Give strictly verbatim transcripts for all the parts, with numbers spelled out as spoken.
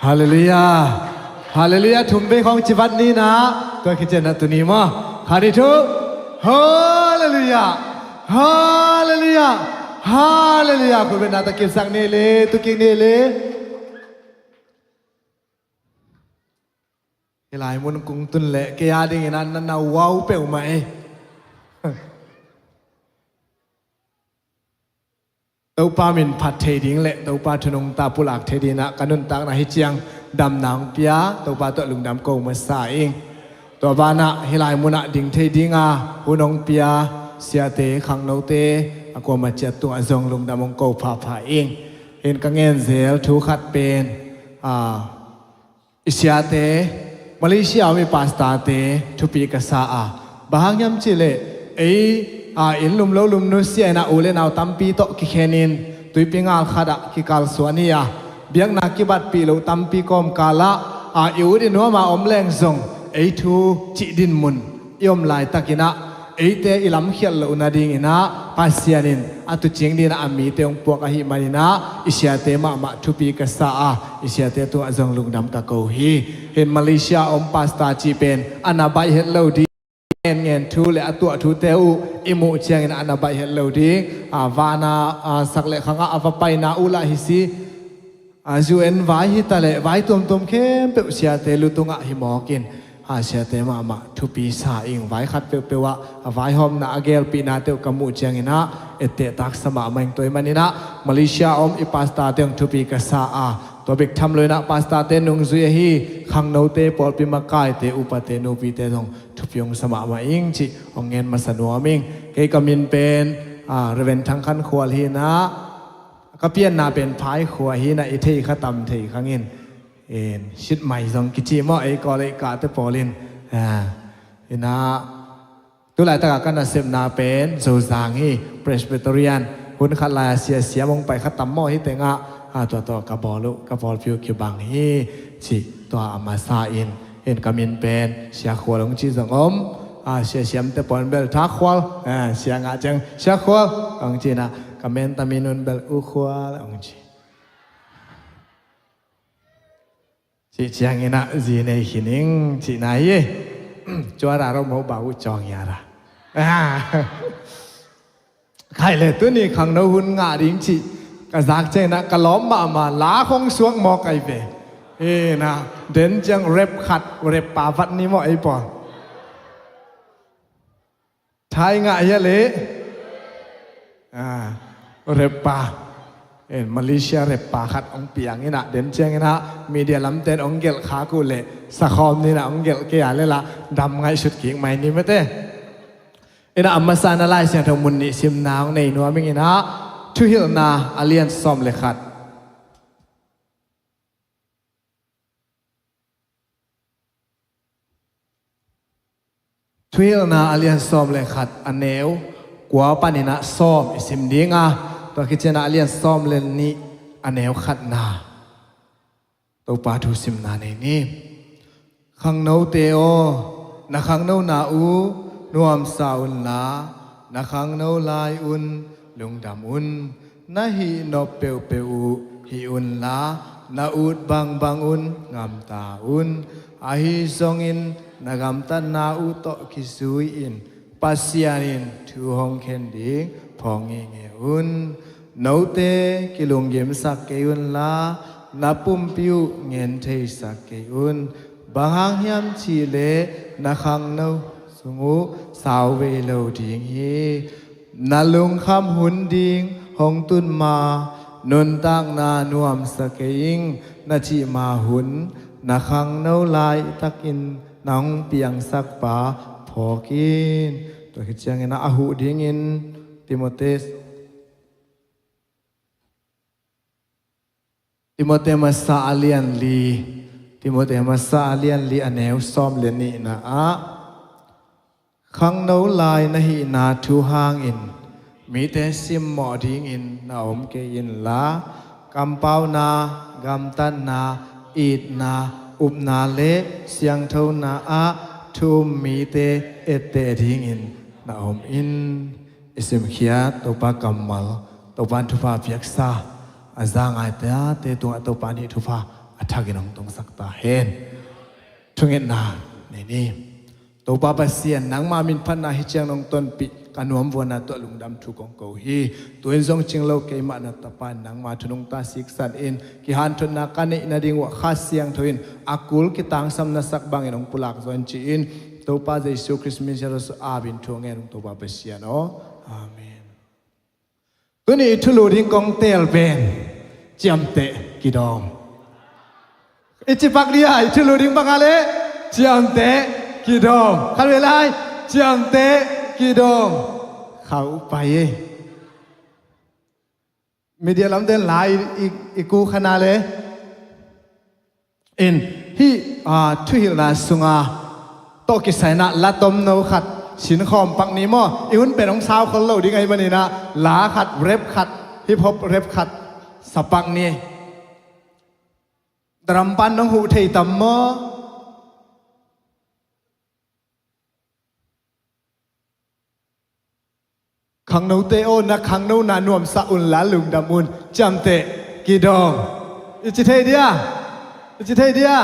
Halleluiah. Halleluiah. Thum vei khawng ci vat ni na. Tua khit ciangin ah tuni maw, khat, nih, thum. Halleluiah. Halleluiah. Halleluiah. Khut beng na, tawh kipsak ni le, tu kik ni le. Hih lai mun kong tun leh kei a dingin ah na na uau peuhmah ei. Topa min phat thei ding le Topa thu nungta pulak thei dingin ah ka nuntakna hi ciang damna hong pia Topa tawh lungdam ko masa ing. Tua banah hih lai munah ding thei dinga hun hong pia siate, khangnote, a kuama ciat tungah zong lungdam hong ko phapha ing. Hin ka ngen zel thu khat pen, a, i siate, Malaysia om i pastorte thupi ka sa a. Bang hang hiam cih leh ei, a, inn lum lo lum nusia in ah u le nau tampi tawh kikhenin tuipi ngal khatah kikalsuan hi a, biakna kibatpih loh tampi kawmkalah, a, i ut i nuam a om leng zong ei thu cih dinmun i om laitakin ah eite i lamkhiat loh nadingin ah Pasian in a tuucing dingin ah a mite hong puak ahih manin ah i siate mahmah thupi ka sa a, i siate tungah zong lungdam ka ko hi. Hin Malaysia om pastor cih pen a na baih het lo ding, ngenngen thu le a tuah thute uh i muh ciangin a na baih het lo ding. A, vana, a, sak le khangah a va paina uh lah hi si. A, U N vai hi ta leh vai tuamtuam khempeuh siate lu tungah hi mawkin, a, siate mahmah thupi sa ing. Vai khat peuhpeuh ah a vaihawmna, a gelpihnate uh ka muh ciangin ah etteh taksa mahmah ing. Tua ahih manin ah Malaysia om i pastorte hong thupi ka sa a, tua bek tham loin ah pastorte nungzui ahi khangnote, pawlpi makaite, upate, nupite zong thupi hong sa mahmah ing cih hong ngen masa nuam ing. Kei ka min pen, a, Reverend Thang Khan Khual hi in ah, ka pianna pen Phai khua hi in ah, i thei kha tam thei khang in. In, sit mai zong kici maw, ei Kawl ei kahte pawl in. A, in ah, tu laitakah ka nasepna pen Zozang hi, Presbyterian. Hun khat lai-a sia siam hong pai kha tam maw, hih tengah, a, tua tawh ka bawl uh, ka pawlpi uh kibang hi, cih tua a masa in. In ka min pen Sia Khual hong ci zong om, a, sia siamte pawl in bel Thak Khual, a, sia ngah ciang Sia Khual hong ci in ah, ka menta min un bel U Khual hong ci. Cih ciangin ah zi nei khin ing cihna hi. Cuara ro mo bau cawng hiara. A. Khai le tuni khangno hun ngah ding cih ka zak ciangin ah ka lawm mahmah, la khong suak mawk ai ve. Hi in ah, den ciang rep khat, rep pa vat ni maw ei pawl. Thai ngah hia le. A, rep pa. Eh, Malaysia rep pa khat hong piang in ah, den ciangin ah media lamten hong gelh khak uh leh sakhawm ni in ah, hong gelh kei a leh lah dam ngaihsut kik mai ni mate. In ah, a masa in ah Lai Siangtho mun nih simna hong nei nuam ing in ah, Thuhilhna a lian sawm le khat. Thuhilhna a lian sawm le khat, a neu kua panin ah sawm i sim ding a, tua khit ciangin ah a lian sawm le nih, a neu khatna. Topa thu simna nei ni. Khangnote aw, na khangnona uh nuamsa unla, na khangno lai un lungdam un. Na hih nop peuhpeuh uh hih unla, na ut bangbang un gamta un. Ahi zongin na gamtatna uh tawh kizui-in Pasian in thu hong khen ding phawk ngeingai un. Note kilunggimsak kei unla, na pumpi uh ngen theisak kei un. Bang hang hiam cih leh na khangno sung uh sauvei lo ding hi. Na lungkham hun ding hong tun ma, nuntakna nuamsa kei ing na cih ma hun, na khangno laitakin na hong piangsak pa phawk in. Tua khit ciangin ah a huh dingin Timote Timote masa a lian li, Timote masa a lian li a neu sawm le nihna ah, khangno lai na hihna thu hangin mite simmawh dingin na om kei inla, kampauna, gamtatna, itna, upna le siangthona ah thu um mite etteh dingin na om in. I simkhiat Topa kammal, Topa in thupha piaksa, a za ngaite a te tungah Topa in hih thupha a thakin hong tungsak ta hen. Thungetna nei ni. Topa Pasian, nangma min phatna hi ciang nong tonpih ka nuam vuana tuah lungdam thu kong ko hi. Tu-in zong cinglo keimah na tapa in nangma thu nungta siksan in kihanthawnna ka neih nading uh ah Kha Siangtho in a kul kitangsam na sak bangin hong pulak zaw in ci-in Topa Jesu Khrist min siangtho sung apin thu ngen ung Topa Pasian aw. Amen. Tuni i thulu ding kong teel pen ciamteh kidawm. I cipak dia i thulu ding banga le ciamteh kidawm. Khat vei lai, ciamteh kidawm. Khauh pai ei. Media lamten lai i, i ku khana le. In hih, ah, thuhilhna sunga tawh kisai-in ah la tomno khat sinkhawm pak ni maw? I hun pen hong sau khol lo ding ahih manin ah la khat, rap khat, hip hop rap khat sa pak ni. Drum pan nong huh thei tam maw? Khangnote aw, na khangnona nuamsa un la lungdam un. Ciamteh kidawm. I ci thei dia? I ci thei dia?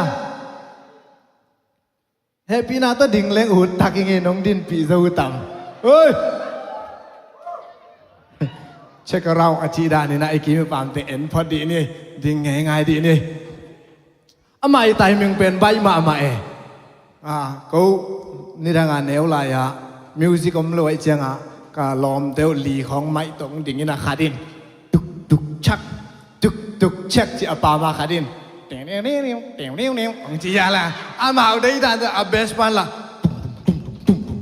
Hehpihna tawh ding leng ut tak i ngei nong dinpih zo uh tam. Oi! Check around a cih danin ah i kim i pamte en phot dih ni. Ding ngeingai dih ni. Amah i timing pen baih mahmah e. Ah, ko nidanga neu lai-ah music om lo ahih ciangah ka lawmte uh li khawng maih tawh dingin a khat in tuk tuk chak, tuk tuk chak ci a pama khat in teng neu neu neu teng neu neu hong ci ya la. Amau dei dan a best pan la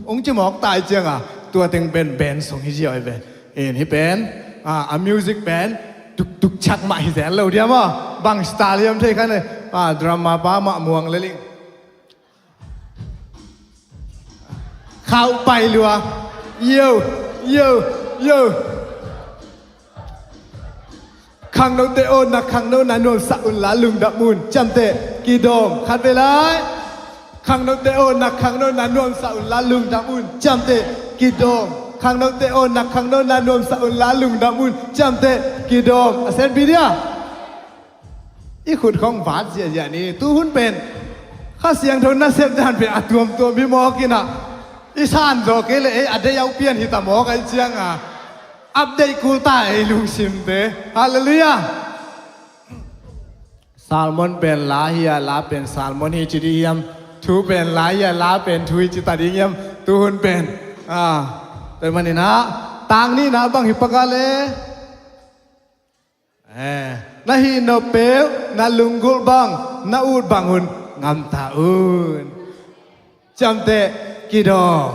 hong ci mawk ta ahih ciangah tua teng pen band song hi ziau hi pen. In hih pen, ah, a music pen tuk tuk chak mah hi zel lo dia maw? Bang style hiam thei khan e, ah, drama pa mah muang leling. Khauh pai lua. Yo, yo, yo. Khangnote aw, na khangnona nuamsa un la lungdam un. Ciamteh kidawm. Khat vei lai. Khangnote aw, na khangnona nuamsa un la lungdam un. Ciamteh kidawm. Khangnote aw, na khangnona nuamsa un la lungdam un. Ciamteh kidawm. A senpi dia. I khut khawng vat ziahziah ni. Tuhun pen Kha Siangtho nasep dan pen a tuamtuam hi mawk in ah i san zaw kei le ei a deih a uh pian hi ta mawk ahih ciangah update kul ta ei lungsimte. Halleluiah. Sermon pen la hi a, la pen sermon hi ci ding hiam? Thu pen la hi a, la pen thu hi ci ta ding hiam? Tuhun pen, ah, tua ahih manin ah tang nihna bang hi pak a le. Eh, na hih nop peuh na lunggulh bang na ut bang un ngamta un. Ciamteh kidawm.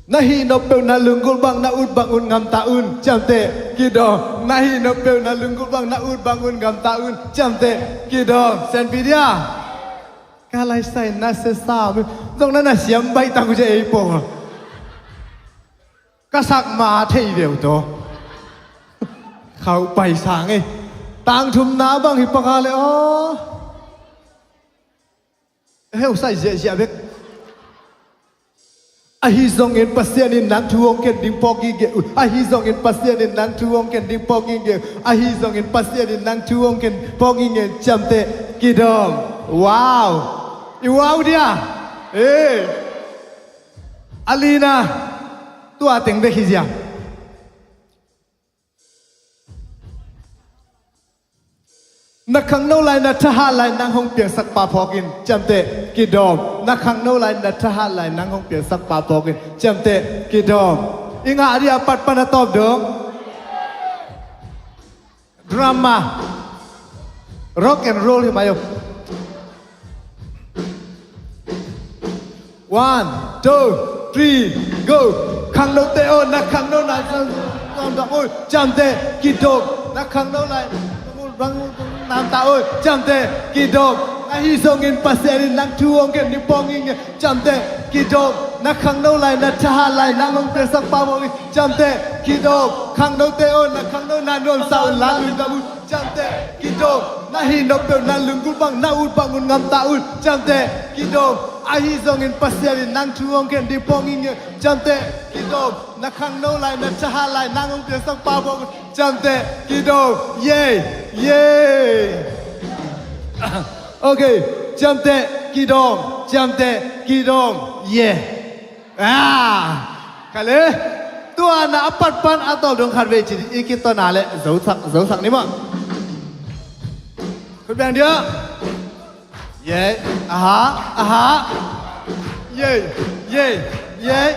Na hih nop peuh na lunggulh bang na ut bang un ngamta un. Ciamteh kidawm. Na hih nop peuh na lunggulh bang na ut bang un ngamta un. Ciamteh kidawm. Senpi dia. Ka laisai na sesa mi zong na na siam baih tak uh cia ei pawl. Ka sak ma thei veu tawh. Khauh pai sang ei. Tang thumna bang hi pak a le aw. Heu sai ziahziah bek. Ahi zongin Pasian in nang thu hong khen ding phawk ngitnget un. Ahi zongin Pasian in nang thu hong khen ding phawk ngitnget un. Ahi zongin Pasian in nang thu hong khen phawk ngitnget un. Ciamteh kidawm. Wow. I wow dia. Eh. A lina. Tua teng bek hi ziang. Na khangno lai na thahat lai nang hong piangsak pa phawk in. Ciamteh kidawm. Na khangno lai na thahat lai nang hong piangsak pa phawk in. Ciamteh kidawm. I ngah dia pat pan a tawp dong. Drama. Rock and roll hi mai aw. One, two, three, go. Khangnote aw, na khangno na oi, ciamteh kidawm. Na khangno lai namta oi, ciamteh kidawm. Ahi zongin Pasian in nang thu hong khen ding phawk ngitnget un. Ciamteh kidawm. Na khangno lai na thahat lai nang hong piangsak pa phawk in. Ciamteh kidawm. Khangnote aw, na khangno na nuamsa un la lungdam un. Ciamteh kidawm. Na hih nop peuh na lunggulh bang na ut bang un ngamta un. Ciamteh kidawm. Ahi zongin Pasian in nang thu hong khen ding pawng ing e. Ciamteh, kidawm. Na khangno lai, na thahat lai nang hong piangsak pa pawng. Ciamteh, kidawm. Yei, yei. Ok. Ciamteh, kidawm. Ciamteh, kidawm. Yei. Ah, kale. Tua na a pat pan a tawp dong khat vei ci i kitawna le zosak, zosak ni mah. Khut beng dia. Yei, aha, aha. Yei, yei, yei.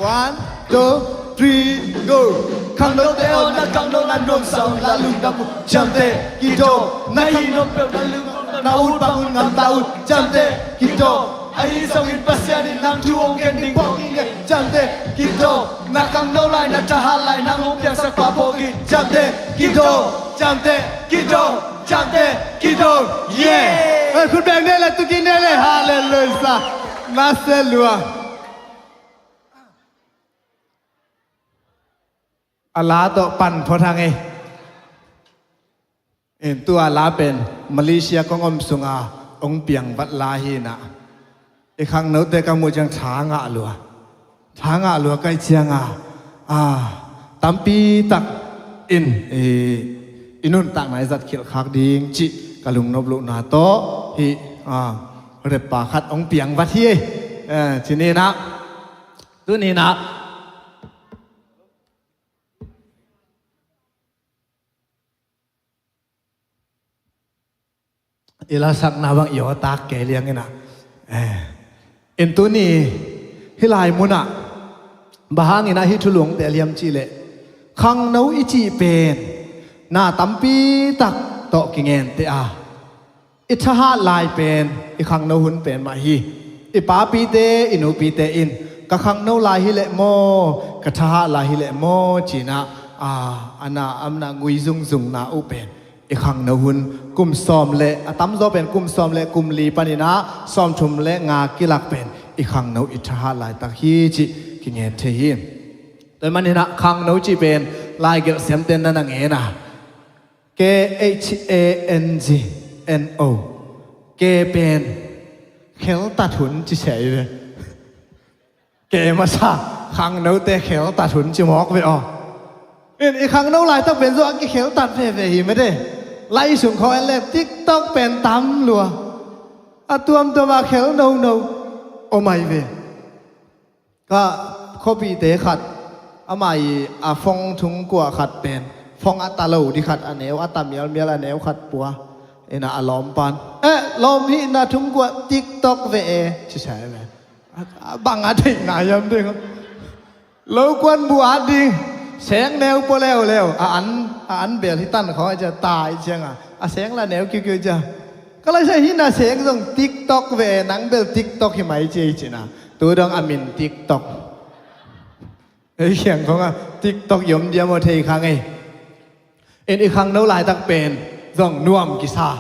One, two, three, go. Khangnote aw, na khangno na nuamsa un, la lungdam un. Ciamteh, kidawm. Na hi nuam peuh na lungdam, na ut bang un ngamta un. Ciamteh, kidawm. Ahi zongin Pasian in nang thu hong khen ding pawng ing e. Ciamteh, kidawm. Na khangno lai, na thahat lai nang hong piangsak pa pawng ing e. Ciamteh, kidawm. Ciamteh, kidawm. Ciamteh, kidawm. Yei. Khut beng ne le, tu kik ne le. Halleluiah. Na se lua. A la tawh pan phot hang e. In tua la pen Malaysia kong om sunga hong piangvat la hi na. I khangnote ka muh ciang tha ngah lua. Tha ngah lua ka hih cianga, a, tampi tak in i, i nuntakna i zat khilh khak ding cih ka lungnop lohna tawh hih, a, rapper khat hong piangvat hi e. Eh, ci ni na. Tu ni na. I lasakna bang i awtak kei liang ina. Eh. In tuni hih lai munah bang hangin ah hih thulu hong teh liam cih leh, khangno i cih pen na tampi tak tawh kingente a, i thahat lai pen i khangno hun pen mah hi. I papite, i nupite in ka khangno lai hi leh maw, ka thahat lai hi leh maw ci-in ah, a, a na, a na ngui zungzungna uh pen i khangno hun kum sawm le, a tamzaw pen kum sawm le kum li panin ah sawmthum le nga kilak pen i khangno i thahat laitak hi cih kingen thei hi. Tua ahih manin ah khangno cih pen laigelh siamte in na na ngen a, K H A N G N O. K pen kheltat hun ci se hi ve. K masa khangnote kheltat hun ci mawk ve aw. In i khangno laitak pen zong a kikheltat veve hi mate. Lai sung khawng en le TikTok pen tam lua. A tuamtuam a khel nono om ahi ve. Ka khuapihte khat, amah i a phone thungkuah khat pen, phone a ta lo ding khat a neu, a ta mialmial a neu khat pua. Ina a lawmpan, eh, lawm hih na thungkuah TikTok ve e, ci sa e ve. A, a bang a theihna hiam ding. Lo kuan bu at ding, seng neu pua leuleu, a an, a an bel hi tan khawng a cia tai cianga, a seng la neu kiukiu cia. Ka lai sa hih na seng zong TikTok ve e, nang bel TikTok hi mai ci ei cina. Tu dong a min TikTok. Ei khiang khong a TikTok i om diam aw thei khang ei. In i khangno laitak pen zong nuam kisa,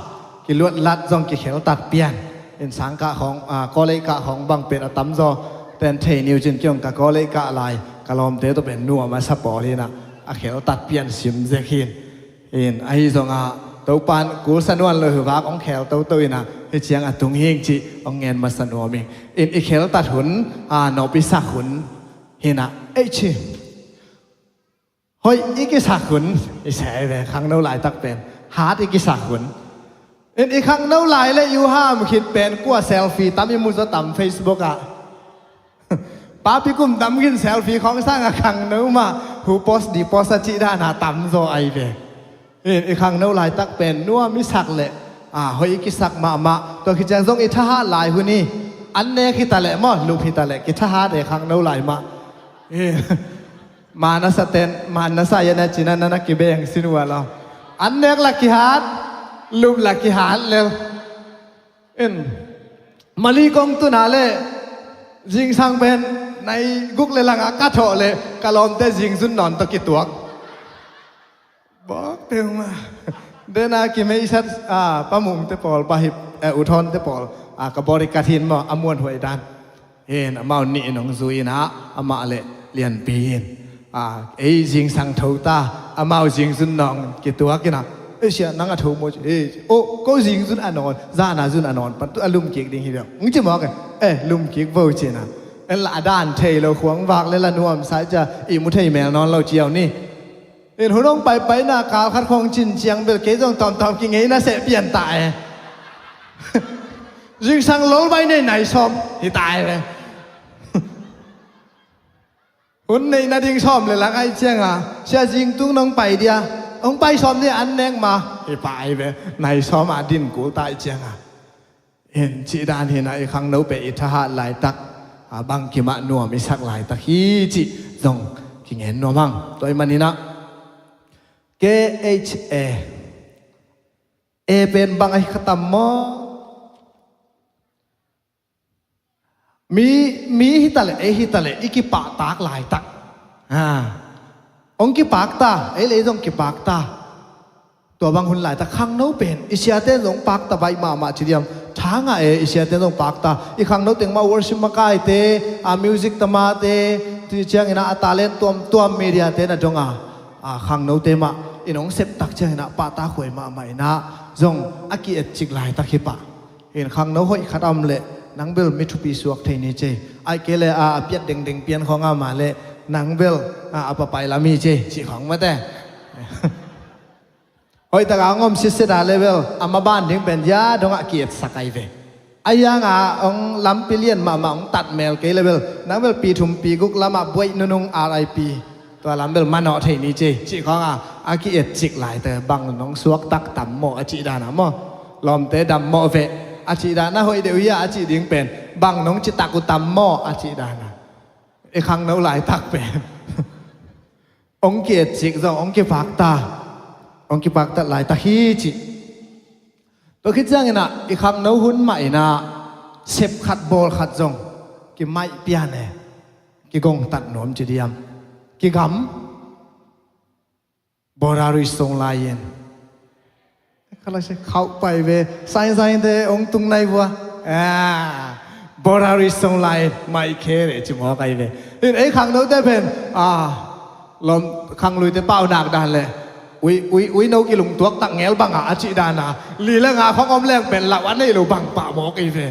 kiluatlat zong kikheltat pian. In sangkah khong, a, college kah khong bang pen a tamzaw ten thei ni uh cin kiong ka college kah lai ka lawmte tawh pen nuam a sa pawl hi na, a kheltat pian sim zek hi. In ahi zongah Topan kulsa nuam lo hi vak hong khel toto ina, hih ciang a tung hing cih hong ngen masa nuam ing. In i kheltat hun, a, nop i sak hun hi na, ei ci. Hoih i kisak hun, i se ve, khangno laitak pen hat i kisak hun. In i khangno lai le i uham khit pen kua selfie tam i mu zaw tam Facebook ah. Papi kum tam khin selfie khawng sangah khangno mah hu post di post a cih dana tamzaw ahi ve. In i khangno laitak pen nuam i sak leh, a, hoih i kisak mahmah. Tua khit ciang zong i thahat lai hun hi. An nek hi ta leh maw, lup hi ta leh kithahat e khangno lai mah. In manasa ten, manasa ia na cina na na kibeng sin ua lo. An nek la kihat, lup la kihat lel. In mali kong tuna le zingsang pen nai guk le langa ka thawh le ka lawmte zingzun nawn tawh kituak. Bawk peuhmah. Dena kimeisat, a, Pa Mungte pawl, Pa Hip, eh, U Thawnte pawl, a, ka bodyguard hin maw, a muanhuai dan. Hin amau nih in hong zui ina, amah le Lianpi hin, a, ei zingsang tho ta, amau zingzun nawn kituak ina. Ei sia, nang a tho maw ci. Ei, o, ko zingzun a nawn, zana zun a nawn pan tu a lum kik ding hi bek. Hong ci mawk e. Eh, lum kik vo cina. En la a dan thei lo khuang vak le la nuam sai cia i mu thei mel nawn lo ciau ni. In hun hong paipai na kal khat khong cin ciang bel kei zong tawmtawm kingei na seh pian ta e. Zingsang lol bai nei nai sawm hi ta e ve. Hun neih nading sawm le lang ai cianga sia zingtung nong pai dia. Hong pai sawm ni an nek ma hi pa ai ve. Nai sawm a din kul ta ai cianga. In cih dan hinah i khangno pe i thahat laitak a bang kimah nuam i sak laitak hi cih zong kingen nuam hang. Tua i maninah K H A A pen bang ahi khatam maw? Mi, mi hitaleh, ei hitaleh i kipahtak laitak. Ha. Hong kipakta, ei le ei zong kipakta. Tua bang hun laitak khangno pen i siate zong pakta baih mahmah ci diam. Thanga e i siate zong pakta. I khangno teng mah worship makaite, a music tamate, ti ciangina a talent tuamtuam mediate na donga, a khangnote mah in hong septak ciangina pahta khuai mahmah inah zong a ki-etcik laitak hi pah. In khangno hoih khat a om leh nang bel mi thupi suak thei ni cei. Ai kei le a, a piat dengdeng pian khawng a mah leh nang bel a, a papai lam hi cei cih khawng mate. Hoih taka hong om sitset a le bel a maban ding pen ya dongah ki-etsak ai ve. A hianga hong lampi lian mahmah hong tat mel kei le bel nang bel pi thum pi guk lamah buaih nunung R I P. Tua lam bel manawh thei ni cei cih khawng a, a ki-etcik laite bang nong suaktak tam maw a cih dana maw? Lawmte dam maw veh a cih dana hoih deuh hi a a cih ding pen bang nong citak uh tam maw a cih dana. I khangno laitak pen hong ki-etcik zong hong kipakta, hong kipaktat laitak hi cih. Tua khit cianginah i khangno hun mah inah sep khat bawl khat zong kimaih pian e. Kigongtat nuam ci diam. Kigam. Borarui song lai-in khauh pai ve. Sainsainte hong tung nai vua. Borarui song lai-in maih khe le ci mawk ai ve. In ei khangnote pen lawm khangluite pau nak dan le ui ui ui no kilungtuak tak ngel banga a cih dana li le nga khong om leng pen lau a nei lo bang pah mawk ei ve.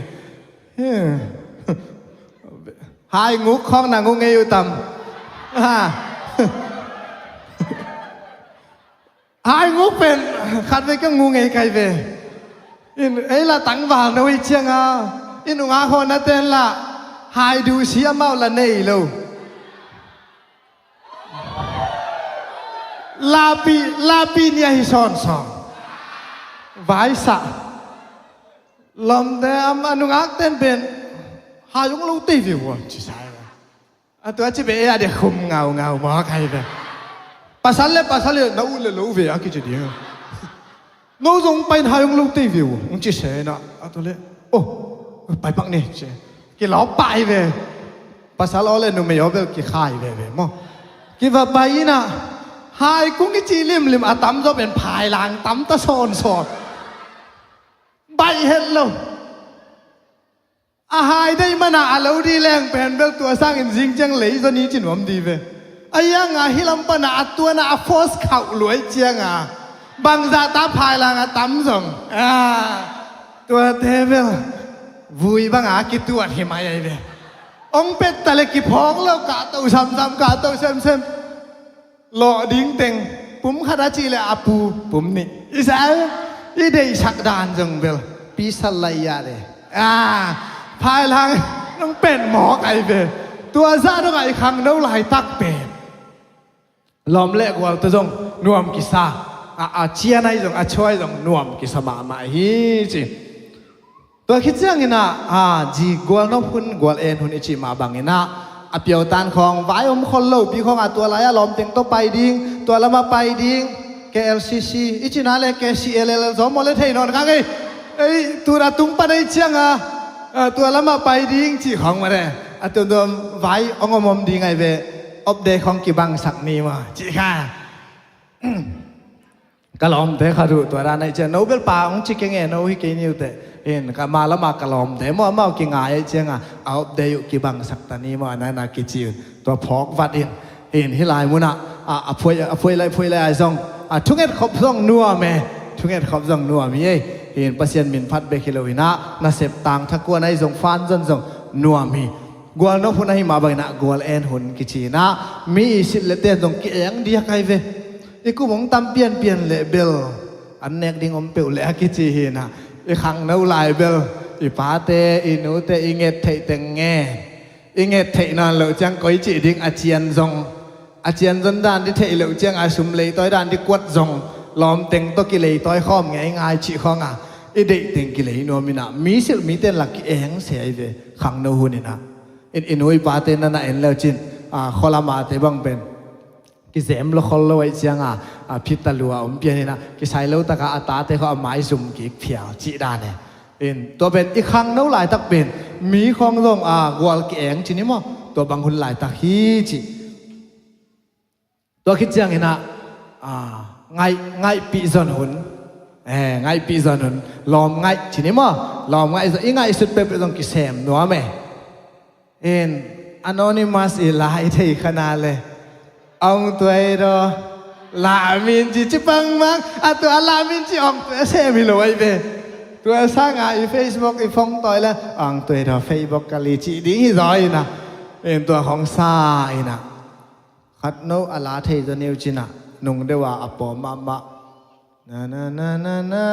Hai nguk khong na ngu ngei uh tam. Hai nguk pen khat ve ka ngu ngei kai ve. In ei la tangval no i cianga in unga khona ten la hai du si amau la nei lo. Lapi, lapi nia hi sawnsawn. Vaisa. Lawmte am a nungak ten pen hai ung lo tei viu a ci sai. A tua ci be e a de khum ngaungau mawk ai ve. Pasal le pasal le na uh le lo ve a kici ding. No zong pain hai hong lo tei viu hong ci sena a tu le. Oh, pai pak ni ci. Kilawp pai ve. Pasal aw le numei aw bel kikhai veve maw? Kiva pai inah hai kung i ci limlim a tamzaw pen phailang tamta sawnsawn. Baih het lo. A hai deih mana a lo di leng pen bel tua sangin zing ciang lei zaw ni ci nuam di ve. A ianga hi lam pana a tuana a force khauh luai cianga bangzahta phailang a tam zong a tuate bel vui banga kituat hi mai ai ve. Ong petta le kiphawk lo kahto samsam kahto semsem. Lawh ding teng pum khat a cih le a pu pum nih i sa i deihsak dan zong bel pisal lai ya de. Phailang nong pen mawk ai ve. Tua zah dongah i khangno laitak pen lawm le gualte zong nuam kisa a, a cianai zong a chuai zong nuam kisa mahmah hi ci. Tua khit cianginah a zi gual nop hun gual en hun i cih mah banginah a piautan khawng vai om khol lopi khawngah tua lai-ah lawmteng tawh pai ding tua lamah pai ding. K L C C i cina le K C L L zawm maw le thei nawn kha ngei. Ei tuna tung pan ei cianga tua lamah pai ding cih khawng mah le a tuamtuam vai ong om om ding ai ve. Opde khawng kibangsak ni maw cih kha. Ka lawmte khat uh tua dan aih ciang no bel pa hong ci keng e no hi kei niuteh in ka ma lama ka lawmte maw amau kingai aih cianga a opde uh kibangsak ta ni maw a nana kici uh tua phawk vat in. In hih lai munah a phuai lai phuai lai ai zong a thunget khop zong nuam e. Thunget khop zong nuam hi ei. In Pasian min phat bek hi lo inah nasep tang thakuan ai zong fan zon zong nuam hi. Gual nop hun ahi mah bangin ah gual en hun kici in ah, mi i silh leh ten zong ki-eng diak ahi ve. I kum hong tam pianpian leh bel an nek ding om peuh leh a kici hi in ah, i khangno lai bel i pate i nute i nget theih teng ngen. I nget theih nawn loh ciang koi cih ding, a cian zong, a cian zon dan ding theih loh ciang a sum leitawi dan ding kuat zong, lawm teng tawh kileitawi khawm ngeingai cih khawng a, i deih teng kilei nuam in ah, mi silh mite in lah ki-eng se ahi ve, khangno hun in ah. In, i nu i pate na na en le uh cin, a, khualam a te bang pen kizem lo khol lo ahih ciang a, a, phit ta lua om pian in ah, kisai lo tak a a tate khawng a maizum kik phial cih dan e. In, tua pen i khangno laitak pen mi khawng zong, a, gual ki-eng ci ni maw, tua bang hun laitak hi ci. Tua khit ciang in ah, a, ngaih, ngaihpih zon hun. Eh, ngaihpih zon hun. Lawm ngaih ci ni maw? Lawm ngaih zon, i ngaihsut peuhpeuh zong kisem nuam e. In, Anonymous i la i thei kha na le, ong tuai daw, la min ci ci pang mang, a tua la min ci ong tuai sem hi lo ahi ve. Tua sang a i Facebook i phone tawi le, ong tuai daw Facebook ka li ci ding hi zaw in ah. In, tua khawng sa in ah, khatno a la thei zaw ni uh cin ah, nung deuh a a pawm mahmah. Na na na na na.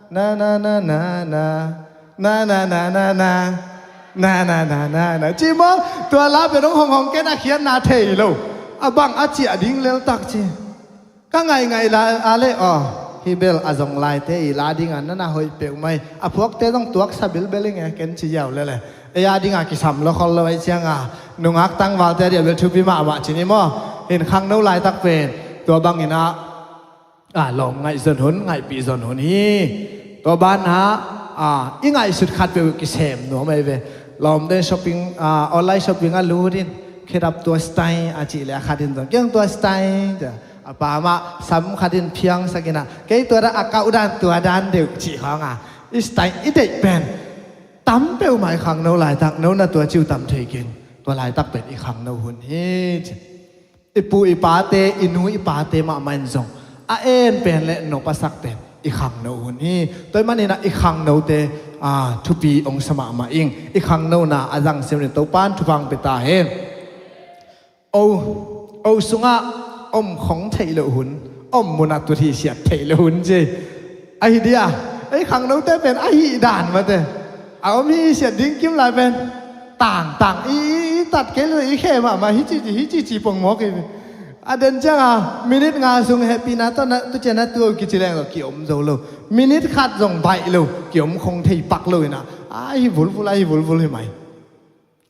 Na na na na na. Na na na na na. Na na na na na. Ci maw, tua la pen hong hong hong ken a khiatna thei lo. A bang a ciah ding leltak ci. Ka ngaih ngaih la a le aw. Hi bel a zong laite i la ding a na na hoih peuhmah hi. A phuakte zong tuaksa bilbel ing e, ken ci ziau lele. Ei a ding a kisam lo khol lo ahih ciang a, nungak tangvalte a ding a bel thupi mahmah ci ni maw. In, khangno laitak pen tua bang in ah, a, lawm ngaih zon hun, ngaihpih zon hun hi. Tua ban ah, a, i ngaihsut khat peuh kisem nuam ahi ve. Lawmte shopping, a, online shopping a lut in, khedap tua style a cih leh a khat in zong, kei ong tua style, a pa mah sam khat in phiangsak in ah, kei tua dan a kauh dan tua dan deuh cih khawng a, i style i deih pen tam peuhmah i khangno laitak, no na tua ci uh tam thei keng. Tua laitak pen i khangno hun hi ci. I pu i pate, i nu i pate mahmah in zong a en pen le nop a sak pen i khangno hun hi. Tua ahih manin ah i khangnote, a, thupi ong sa mahmah ing. I khangnona a zang siam in Topa'n thupha ong pia ta hen. O, o sungah om khong theih loh hun, om munah tut hi siat theih loh hun ci. Ahi dia, ei khangnote pen ahi dan mate. A om hi siat ding kim lai pen tangtang i, i, i tat kei lo, i khe mahmah hi cici, hi cici pongmawk hi. A den ciang a minute nga sung hehpihna tawh na tu cian na tu kici leng lo, kiom zo lo. Minute khat zong baih lo, kiom khong thei pak lo in ah, a hi vulvul, a hi vulvul hi mai.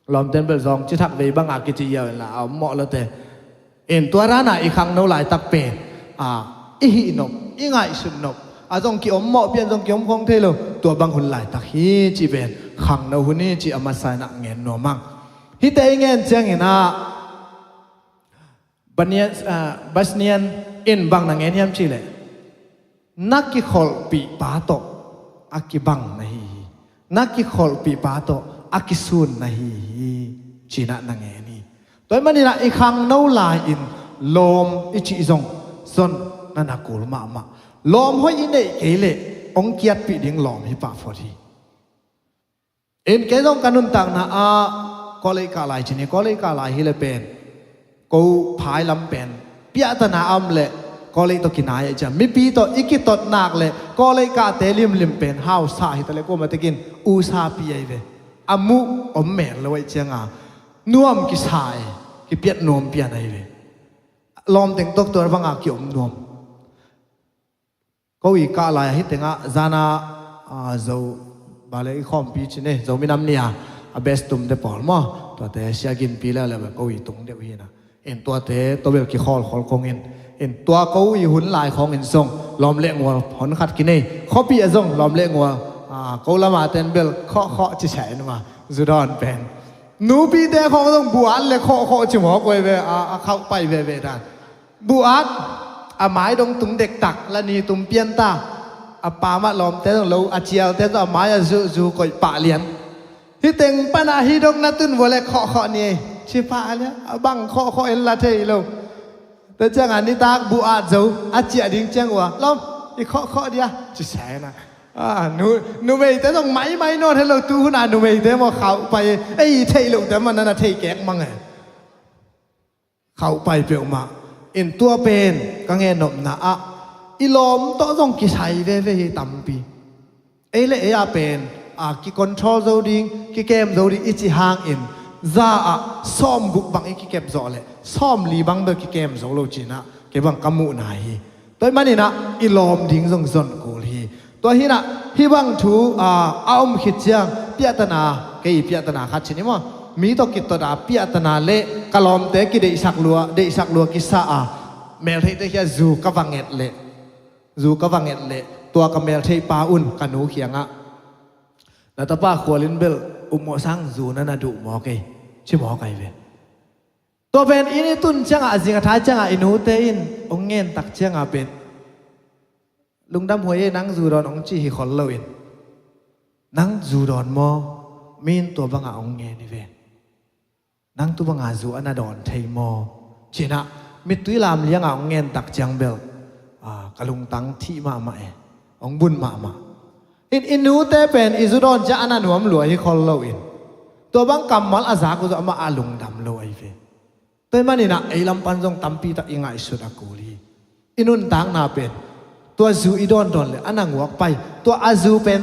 Lawmten bel zawng ci thak vei bang a kici ziau in la a om mawh lote. In, tua dan a i khangno laitak pen, a, i hih nop, i ngaihsut nop, a zong kiom mawh pian zong kiom khong thei lo, tua bang hun laitak hi ci pen khangno hun hi ci a masa in ah ngen nuam ing. Hihte i ngen ciang in ah, Banian, ah, Basnian in bang na ngen hiam cih leh, na kikholhpih pa tawh a kibang na hi hi. Na kikholhpih pa tawh a kisun na hi hi, ci-in ah na ngen hi. Tua ahih manin ah i khangno lai-in lawm i cih zong zon na na kul mahmah. Lawm hoih i neih kei leh hong kiatpih ding lawm hi pah phot hi. In, kei zong ka nuntakna ah college kah lai ci ni, college kah lai hi leh pen ko phai lam pen piahtana a om leh college tawh kinai ahih ciang, mipi tawh i kitot nak leh college kahte limlim pen hausa hi ta leh kuamah tekin usapi ahi ve. A muh om mel lo ahih ciang a nuam kisa e, kipiat nuam pian ahi ve. Lawm teng tawh tua bang a kiom nuam. Ko i kah lai-ah hih tengah zan-a, a, Zo, bang le i khawmpi ci ni, Zo minam ni-a, a best tumte pawl maw, tuate sia ginpi le le ko i tung deuh hi na. In, tuate tawh bel kikhawlkhawl kong in. In, tua ko i hun lai khawng in zong lawm le ngual hon khat kinei. Khuapi ah zong lawm le ngual, a, ko lam a ten bel khawhkhawh ci sa in ma, zudawn pen. Nupite khawng zong buat le khawhkhawh ci mawk uh ahi ve, a, a khauh pai veve dan. Buat, a mai dong tung dektak, la ni tum pian ta. A pa mah lawmte zong lo, a cialte zong a mai a zuhzuh koih pah lian. Hih teng pan a hih dong na tun vua le khawhkhawh ni ei, ci pah lian, a bang khawhkhawh en la thei lo. Tua ciang a nitak buat zo a ciah ding ciang ua, lawm, i khawhkhawh dia, ci sa in a. Ah, nu, numeite zong maimai nawn helo, tu huna numeite maw khauhpai, ei theih lohte maw nana thei kek mang e. Khauhpai peuhmah. In tua pen ka ngen nopna ah i lawm tawh zong kisai veve hi tampi. Ei le ei ah pen, a, kicontrol zo ding, kikem zo ding i ci hangin, za ah sawmguk bang i kikep zawh leh sawmli bang bel kikem zo lo cinah kei bang ka muhna hi. Tua ih maninah i lawm ding zong zon kul hi. Tua hinah hih bang thu, a, a om khit ciang piahtana, kei piahtana khat cin i maw, mi tawh kitot a piahtana le ka lawmte kideihsak lua, deihsak lua kisa a meltheihte khia zu ka va nget leh, zu ka va nget leh tua ka meltheihpa un ka nu khiangah, "Na tapa Khual in bel upmawh sang zu na na duh mawk ei," ci mawk ahi ve. Tua pen inn i tun ciangah, a zing a thai ciangah i nute in hong ngentak ciangah pen, "Lungdam huai ei, nang zu dawn," hong ci hi khol loin, "Nang zu dawn maw? Mi in tua bangah hong ngen hi ve. Nang tu banga zu a na dawn thei maw?" Cinah mittui lam liangah hong ngentak ciang bel, a, ka lungtang thih mahmah e, hong bun mahmah. In i nute pen i zu dawn ciah a na nuam lua hi khol loin, tua bang kammal a zak uh zong amah a lungdam lo ahi ve. Tua ih maninah ei lam pan zong tampi tak i ngaihsut a kul hi. I nuntakna pen tua zu i dawndawn le a na nguak pai, tua a zu pen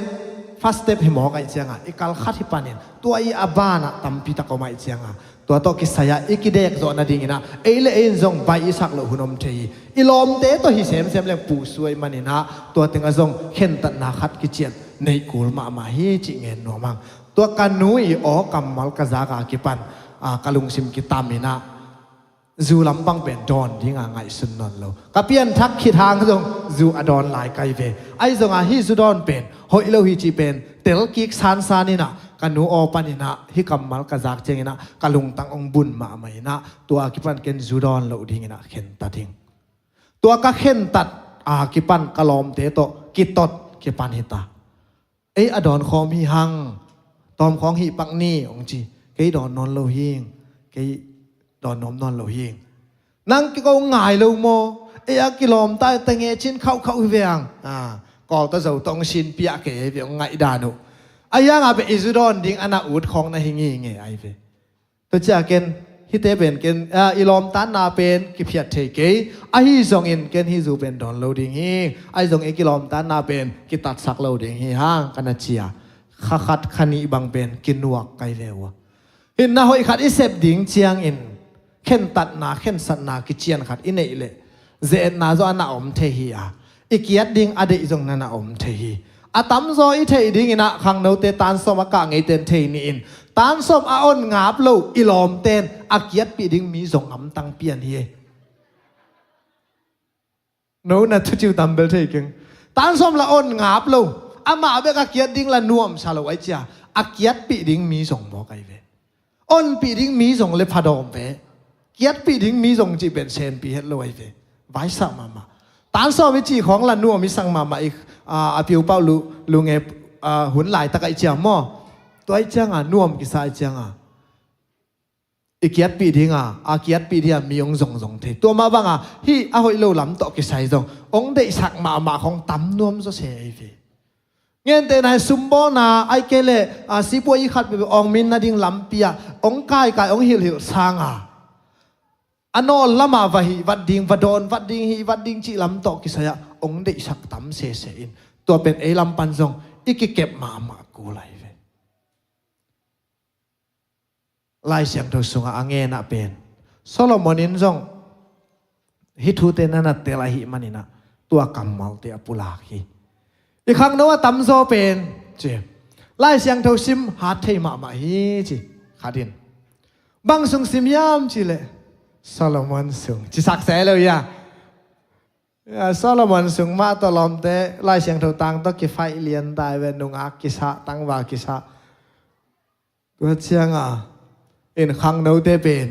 first step hi mawk aih cianga, i kal khat hi panin tua i a banah tampi tak om aih cianga, tua tawh kisai-ah i kidek zawh nadinginah ei le ei in zong baih i sak loh hun om thei hi. I lawmte tawh hi semsem leng pusuai maninah tua tengah zong khentatna khat kician neih kul mahmah hi cih ngen nuam ang. Tua ka nu i aw kammal ka zak a kipan, a, ka lungsim kitaminah zu lampang pen dawn dinga ngaihsun nawn lo. Ka pianthak khit hang zong zu a dawn lai kai ve. Ahi zonga hih zu dawn pen hoih lo hi cih pen telkik sansan inah ka nu aw paninah hih kammal ka zak cianginah ka lungtang hong bun mahmah inah tua kipan ken zu dawn loh dinginah khentat hing. Tua ka khentat a kipan ka lawmte tawh kitot kipan hita. "Ei a dawn khawm hi hang, tawm khawng hih pak ni," hong ci. "Kei dawn nawn lo hing, kei dawn nuam nawn lo hing." "Nang kiko ngai lo maw? Ei a kilawmta tenge cin khauhkhauh hi ve ang." A, Kawlta Zo tawh hong sinpiah kei ahi ve, hong ngaihdan uh. A hiangah pen i zu dawn ding a na ut khawng na hi ngingei ahi ve. Tua ciah ken, hihte pen ken, a, i lawmtatna pen kiphiat thei kei. Ahi zongin ken hih zu pen dawn lo ding hi. Ahi zongin i kilawmtatna pen kitatsak lo ding hi hang ka na cia. Kha khat kha nih bang pen kinuak kai ve uh a. Hih na hoih khat i sep ding ciangin khentatna, khensatna kician khat i neih leh ze-etna zong a na om thei hi a, i kiat ding a deih zong na na om thei hi. A tamzaw i theih dinginah khangnote tansawm a kah ngeiten thei nihin, tansawm a on ngap lo i lawmten a kiatpih ding mi zong ngamtang pian hi. No na thuciu tambel thei keng. Tansawm la on ngap lo, amah bek a kiat ding la nuamsa lo ai cia, a kiatpih ding mi zong mawk ai ve. Onpih ding mi zong le phadawm ve. Kiatpih ding mi zong cih pen senpih het lo ai ve. Vaisah mahmah. Tansawm i cih khawng la nuam i sang mahmah i, a, a piupauh lu, lunge, a, hun laitak ai cia maw? Tua ai cianga nuam kisa ai cianga i kiatpih dinga, a kiatpih dinga mi hong zongzong thei. Tua mah banga hih a hoih lo lam tawh kisai zong hong deihsak mahmah khawng tam nuam zaw se ai ve. Ngentehna hi sumbawlna ai kei leh, a, sipuai i khat peuhpeuh awngmin nading lampi ah hong kaikai hong hilhilh sanga a nawl lama va hih vat ding, va dawn vat ding, hih vat ding cih lam tawh kisai-ah hong deihsak tam sese in tua pen ei lam pan zong i kikep mahmah kul ai ve. Lai Siangtho sungah a ngenah pen Solomon in zong hih thute na na tel ahih maninah tua kammalte a pulak hi. I khangno a tamzaw pen ci, Lai Siangtho sim hat thei mahmah hi ci. Khatin bang sung sim hiam ci leh Solomon sung ci saksa lo ia. Ia, Solomon sung mah tawh lawmte Lai Siangtho tang tawh kifaih lian tai ve, nungak kisah, tangval kisah. Tua cianga in khangnote pen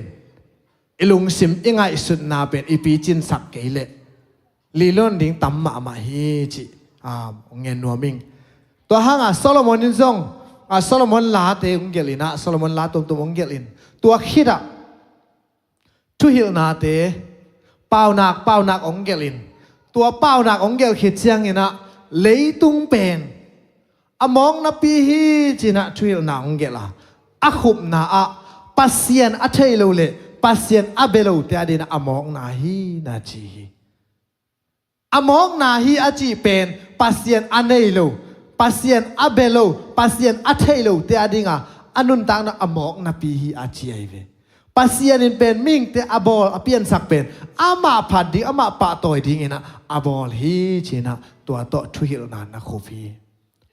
i lungsim i ngaihsutna pen i picinsak kei leh liluan ding tam mahmah hi cih, a, ngen nuam ing. Tua hanga Solomon in zong, a, Solomon late hong gelh inah, Solomon la tuamtuam hong gelh in tua khitah thuhilhnate, paunak, paunak hong gelh in, tua paunak hong gelh khit cianginah leitung pen A mawknapi hi cinah thuhilhna hong gelh a, a khupna ah Pasian a thei lo le Pasian a bia lote adinah a mawkna hi na ci hi. A mawkna hi a cih pen Pasian a nei lo, Pasian a bia lo, Pasian a thei lote adinga a nuntakna a mawknapi hi a ci ahi ve. Pasian in pen mihingte a bawl a piansak pen amah phat ding, amah pahtawi dinginah a bawl hi cinah tua tawh thuhilhna na khup hi.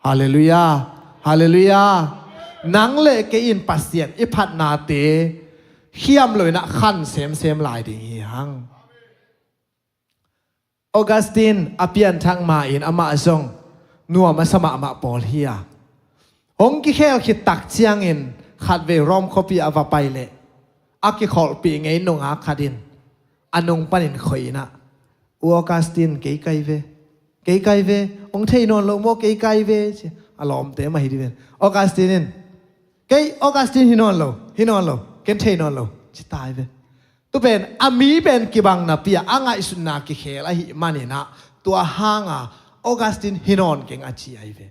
Halleluiah. Halleluiah. Nang le kei in Pasian i phatnate khiam loinah khan semsem lai ding hi hang. Augustine a pianthak ma-in amah zong nuam a sa mahmah pawl hi a, hong kikhel khit tak ciangin khatvei Rome khuapi a va pai leh a kikholhpih ngei nungak khat in a nung panin khoih inah, "U Augustine, kei kai ve, kei kai ve, hong thei nawn lo maw, kei kai ve," ci. A lawmte mah hi dih ven. Augustine in, "Kei Augustine hi nawn lo, hi nawn lo, ken thei nawn lo," ci tai ve. Tu pen a mi pen kibang napi-ah a ngaihsutna kikhel ahih maninah tua hanga Augustine hi nawn keng a ci ahi ve.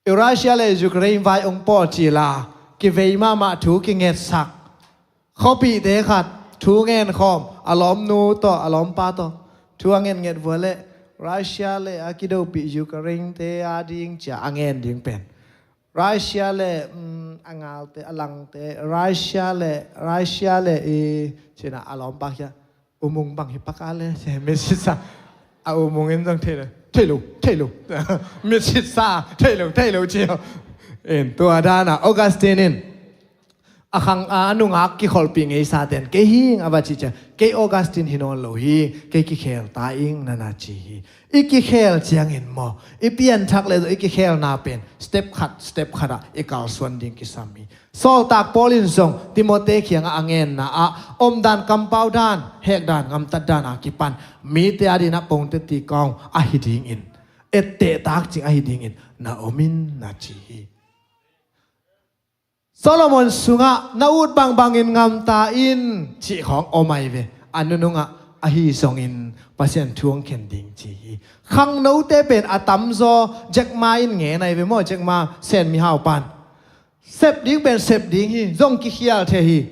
Russia le Ukraine vai hong pawl cila kivei mahmah, thu kingetsak. Khuapihte khat thu ngenkhawm, a lawmnu tawh a lawmpa tawh thu a ngetnget vua leh Russia le a kidopih Ukraine-te ading cia a ngen ding pen Russia le, mm, a ngalte, a langte, Russia le, Russia le i cinah a lawmpa khia, "U Mung, bang hi pak a le," ci, message sa. A U Mung in zong, "Thei lo, thei lo, thei lo." Message sa, "Thei lo, thei lo," ci. In tua dana Augustine in a khang a nungak kikholhpih ngeisaten, "Kei hi ing," a va cih ciang, "Kei Augustine hi nawn lo hi, kei kikhel ta ing," na na ci hi. I kikhel ciangin maw, i pianthak le zong i kikhelna pen step khat step khatah i kalsuan ding kisam hi. Sawltak Paul in zong Timote kiangah a ngenna ah omdan, kampau dan, hekdan, ngamtat dan a kipan mite adinah pongte tikawng ahi dingin, etteh takcing ahi dingin na om in na ci hi. Solomon sungah na ut bangbangin ngamta in cih khawng om ahi ve. A nunungah ahi zongin Pasian thu hong khen ding ci hi. Khangnote pen a tamzaw Jack Ma in ngen ahi ve maw, Jack Ma, Sen mihau pan. Sep ding pen sep ding hi, zong kikhial thei hi.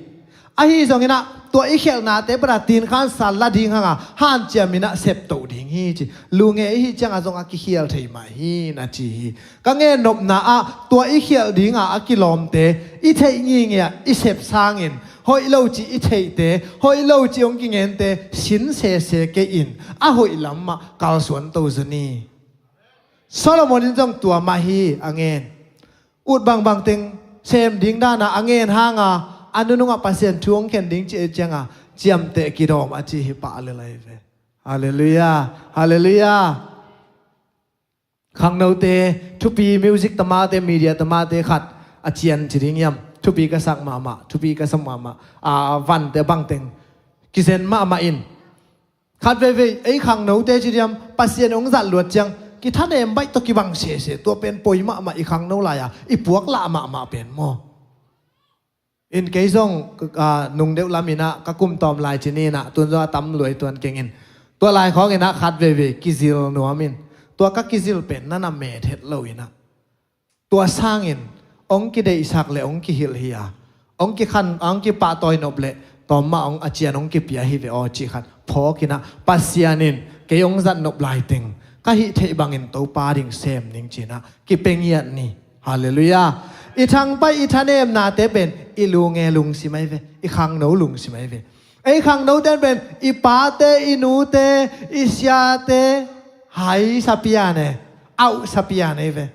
Ahi zonginah tua i khialhnate pana tinkhan sa la ding hanga hanciaminah septoh ding hi ci. Lunge i hih cianga zong a kikhial thei mah hi na ci hi. Ka ngen nopna ah tua i khialh dinga a kilawmte i theih ngingei-ah i sep sangin hoih lo cih i theihte, hoih lo cih hong kingente sin sese kei in a hoih lam mah kalsuan to zaw ni. Solomon in zong tua mah hi a ngen. Ut bangbang teng sem ding dana a ngen hanga a nunungah Pasian thu hong khen ding cih cianga ciamteh kidawm a ci hi pah lel ahi ve. Halleluiah. Halleluiah. Khangnote, thupi music tamate, media tamate khat a cian ci ding hiam? Thupi ka sak mahmah, thupi ka sak mahmah. A vante bangteng kizen mahmah in, khat veivei ei khangnote ci diam, Pasian hong zat luat ciang kithanem baih tawh kibang sese, tua pen poi mahmah, i khangno lai-a i puak lah mahmah pen maw? In kei zong, ah, nung deuh laminah ka kum tawm lai ci ninah tun zong a tam luai tuan kengin tua lai khawnginah khat veivei kizil nuamin tua ka kizil pen nana met het loinah tua sangin hong kideihsak le hong kihilh hi-a, hong kikhan, hong kipahtawi nop le tawmmah hong a cian hong kipia hi ve aw cih khat phawkinah Pasian in kei hong zat nop laiteng ka hih theih bangin Topa ding sem ning cinah kipia ngiat ni. Halleluiah. I thangpai i thanemnate pen i lunge lungsim ahi ve, i khangno lungsim ahi ve. Ei khangnote pen i pate, i nute, i siate hai sapian e, auh sapian ahi ve.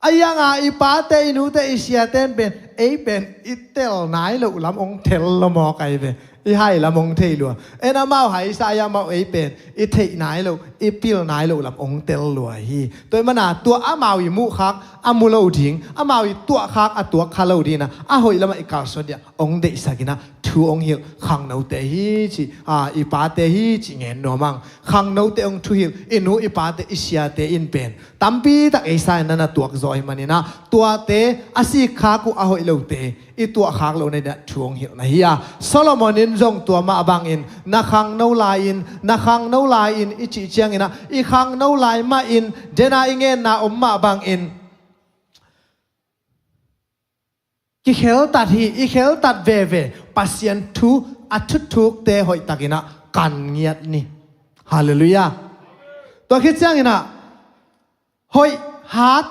A ianga i pate, i nute, i siate pen ei pen i tel nai loh lam hong tel lua mawk ahi ve. I hai lam hong thei lua. En amau haisa i amau ei pen i theih nai loh, i pil nai loh lam hong tel lua hi. Tua i mana tua amau i muhkhak a mu lo ding, amau i tuahkhak a tuakkha lo dingna a hoih lamah i kalsuan dia hong deihsakinah thu hong hilh khangnote hi ci, a, i pate hi ci ngen nuamang. Khangnote hong thuhilh i nu i pate i siate in pen tampitak ei sa-in nana tuak zaw hi maninah tuate a sikkhak uh a hoih lote i tuahkhak loh nadinah thu hong hilh na hi-a. Solomon in zong tua mah bangin na khangno lai-in, na khangno lai-in i cih ciang ciangin ah i khangno lai mahin, dena i ngenna om mah bangin, kikheltat hi, i kheltat veve Pasian thu a thuthukte hoihtakin ah kan ngiat ni. Halleluiah. Tua khit ciangin ah hoih hat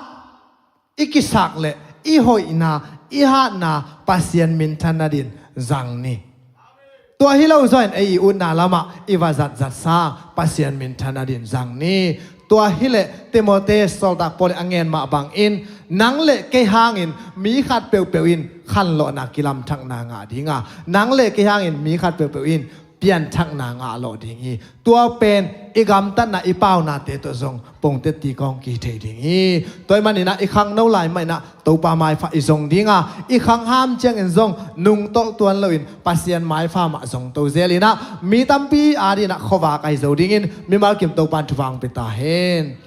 i kisak leh i hoihna, i hatna Pasian minthan nadin zang ni. Tua hi lo zaw in ei i utna lamah i va zatzat sang Pasian minthan nadin zang ni. Tua hileh Timote sawltak Paul in a ngen mah bangin, nang le kei hangin mi khat peuhpeuh in khanlawhna kilamthakna ngah dinga, nang le kei hangin mi khat peuhpeuh in pianthakna ngah lawh ding hi. Tua pen i gamtatna, i paunate tawh zong pongte ti kawng kithei ding hi. Tua ahih manin ah i khangno lai mahin ah Topa maipha i zong dinga, i khangham ciangin zong nungtolh tuan loin Pasian maipha mah zongto zelin ah mi tampi adingin ah khuavak ahi zo dingin mimal kim Topa'n thupha hong pia ta hen.